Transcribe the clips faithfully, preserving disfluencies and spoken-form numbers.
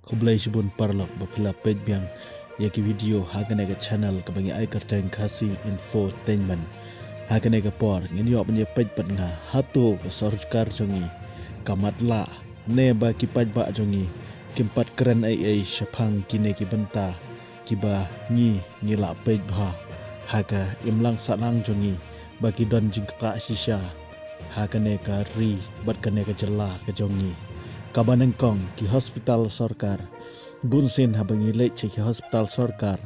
Khublei shibun paralok ba phi la peit biang ïa ki video ha kane ka channel kaba ngi ai kyrteng Khasi Infotainment. Ha kane ka por ngin ïoh ban ïa peit bad nga hato ka sorkar jong ngi ka matlah ne ba ki paidbah jong ngi kim pat kren ei ei shaphang kine ki bynta kiba ngi ngi la peit bha ha ka imlang sahlang jong ngi ba ki don jingktah shisha ha kane ka ri bad kane ka jylla ka jong ngi. Kaba nyngkong, ki hospital sorkar. Bun sien haba ngi leit sha ki hospital sorkar,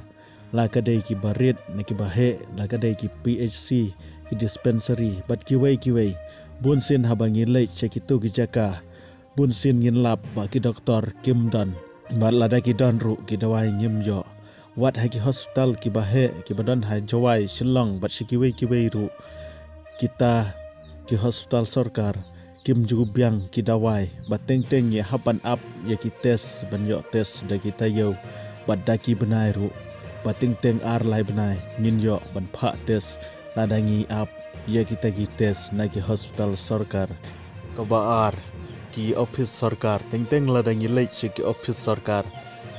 la ka dei kiba rit ne kiba heh, la ka dei ki P H C, ki dispensary bad kiwei kiwei. Bun sien haba ngi leit sha kito ki jaka, bun sien ngin lap ba ki doktor kim don, bad lada ki don ruh ki dawai ngim ïoh. Wat ha ki hospital kiba heh, kiba don ha Jowai, Shillong bad sha kiwei kiwei ruh, kita ki hospital sorkar kim ju biang ki dawai. Ba teng teng ngi hap ban ap ïa ki test, ban ïoh test da ki taïew bad da ki bnai ruh. Ba teng teng ar lai bnai ngin ïoh ban phah test lada ngi ap ïa kita ki test na ki hospital sorkar. Kaba ar, ki ophis sorkar. Teng teng lada ngi leit sha ki ophis sorkar,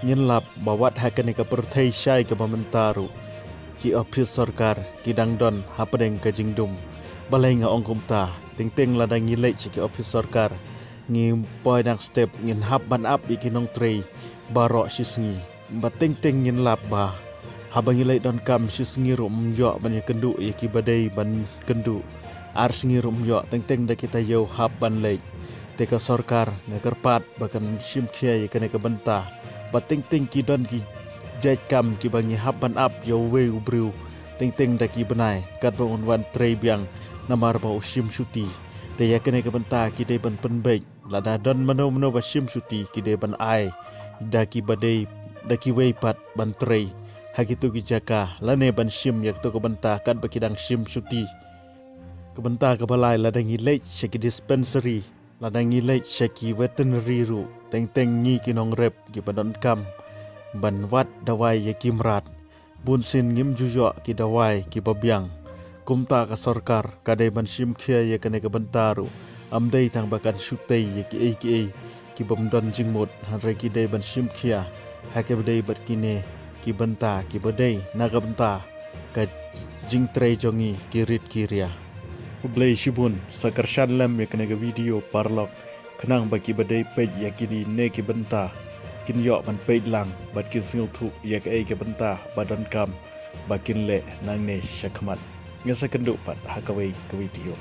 ngin lap ba wat ha kane ka pyrthei shai kaba mynta ruh, ki ophis sorkar ki dang don hapdeng ka jingdum. Balei nga ong kumta? Teng teng lada ngi leit sha ki ophis sorkar, ngi poi dang step, ngin hap ban ap ïa ki nongtrei baroh shi sngi. Ba teng teng ngin lap ba haba ngi leit donkam, shi sngi ruh ym ïoh ban ïa kynduh ïa kiba dei ban kynduh, ar sngi ruh ym ïoh, teng teng da ki taïew hap ban leit. Te ka sorkar, nga kyrpad ba kan shim khia ïa kane ka bynta. Ba teng teng ki don ki jait kam kiba ngi hap ban ap ïa uwei u briew teng teng da ki bnai katba un wan trei biang, namar ba u shim shuti. Te ïa kane ka bynta ki dei ban pynbeit. Lada don mano mano ba shim shuti, ki dei ban ai da kiba dei, da kiwei pat ban trei ha kito ki jaka, lane ban shim ïa kito ki bynta katba ki dang shim shuti. Ka bynta kaba lai, lada ngi leit sha ki dispensary, lada ngi leit sha ki veterinary ruh, teng teng ngi ki nongrep kiba donkam ban wad dawai ïa ki mrad, bun sien ngim ju ïoh ki dawai kiba biang. Kumta ka sorkar ka dei ban shim khia ïa kane ka bynta ruh. Ym dei tang ba kan shu tei ïa kiei kiei kibym don jingmut, hynrei ki dei ban shim khia ha kaba dei bad kine ki bynta kiba dei na ka bynta ka jingtrei jong ngi ki rit ki ria. Khublei shibun, sa kyrshan lem ïa kane ka video paralok, khnang ba kiba dei peit ïa kine ki bynta kin ïoh ban peit lang bad kin sngewthuh ïa kaei ka bynta ba donkam ba kin leh nangne shakhmat. Nga sa kynduh pat ha kawei ka video.